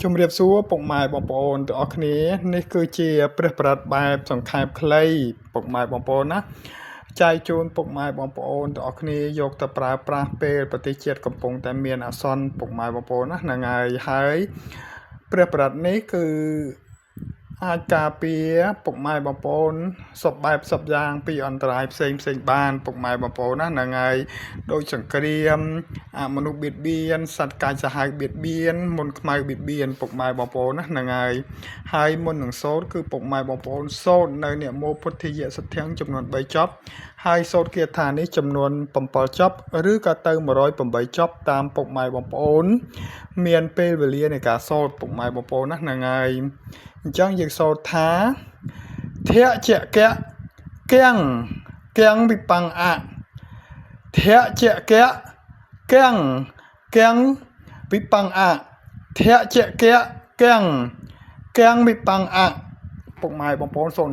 ជំរាបសួរពុកម៉ែបងប្អូនទាំងអស់គ្នានេះគឺជាព្រះប្រដ្ឋបែបសង្ខេបខ្លីពុកម៉ែបងប្អូនណាចែកជូនពុកម៉ែបងប្អូនទាំងអស់គ្នាយកទៅប្រើប្រាស់ពេលប្រទេសជាតិកំពុងតែមានអាសន្នពុកម៉ែបងប្អូនណាហ្នឹងហើយហើយព្រះប្រដ្ឋនេះគឺអាចការពារពុកម៉ែបងប្អូនសពបែបសពយ៉ាងពីអន្តរាយផ្សេងផ្សេងបានពុកម៉ែបងប្អូនណាហ្នឹងហើយដូចសង្គ្រាមអមនុស្សបៀតបៀនសត្វកាចសាហាវបៀតបៀនមុនខ្មៅបៀតបៀនពុកម៉ែបងប្អូនណាហ្នឹងហើយហើយមុននឹងសូត្រគឺពុកម៉ែបងប្អូនសូត្រនៅនមោពុទ្ធិយសទ្ធិចំនួន3ចប់ហើយសូត្រគាថានេះចំនួន7ចប់ឬក៏ទៅ108ចប់តាមពុកម៉ែបងប្អូន មានពេលវេលានៃការសូត្រពុកម៉ែបងប្អូនណាហ្នឹងហើយអញ្ចឹងយើងសូត្រថាធៈជកៈគៀងគៀងវិបង្អធៈជកៈគៀងគៀងវិបង្អធៈជកៈគៀងគៀងវិបង្អពុកម៉ែបងប្អូនសូម